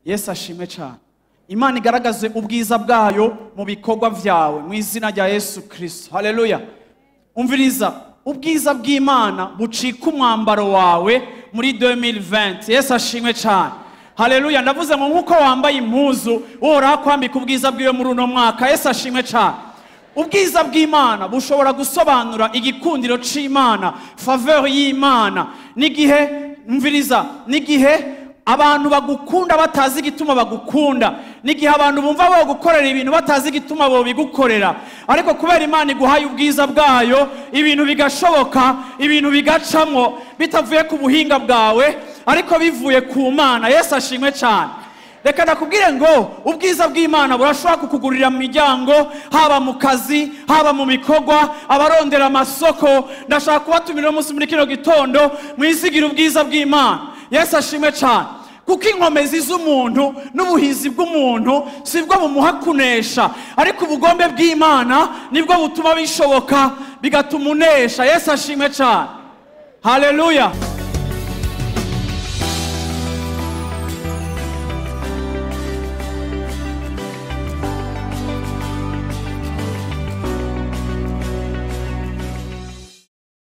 Yesu ashimwe cyane. Imana igaragaze ubwiza bwayo mu bikorwa byawe mu izina rya Yesu Kristo. Haleluya. Umviriza, ubwiza bw'Imana bucika umwambaro wawe muri 2020. Yesu ashimwe cyane. Haleluya. Ndavuze ngo nkuko wambaye impuzu, Uhoraho akwambika ubwiza bwiwe muri uno mwaka. Yesu ashimwe cyane. Ubwiza bw'Imana bushobora gusobanura igikundiro c'Imana, faveur y'Imana. N'igihe, umviriza, n'igihe abantu bagukunda batazi igituma bagukunda, n'igihe abantu bumva bogukorera ibintu batazi igituma bobigukorera, ariko kubera Imana iguhaye ubwiza bwayo, ibintu bigashoboka, ibintu bigacamwo bitavuye ku buhinga bwawe, ariko bivuye ku Mana. Yesu ashimwe cyane. Reka ndakubwire ngo ubwiza bw'Imana burashobora kukugurira mu miryango, haba mu kazi, haba mu bikorwa, abarondera amasoko. Ndashaka kubatumira umunsi muri kino gitondo mwizigira ubwiza bw'Imana. Yesu ashimwe cyane. Kuko inkomezi z'umuntu n'ubuhizi bw'umuntu sibwo bumuha kunesha, ariko ubugombe bw'Imana nibwo butuma bishoboka, bigatuma unesha. Yesu ashimwe cyane. Haleluya.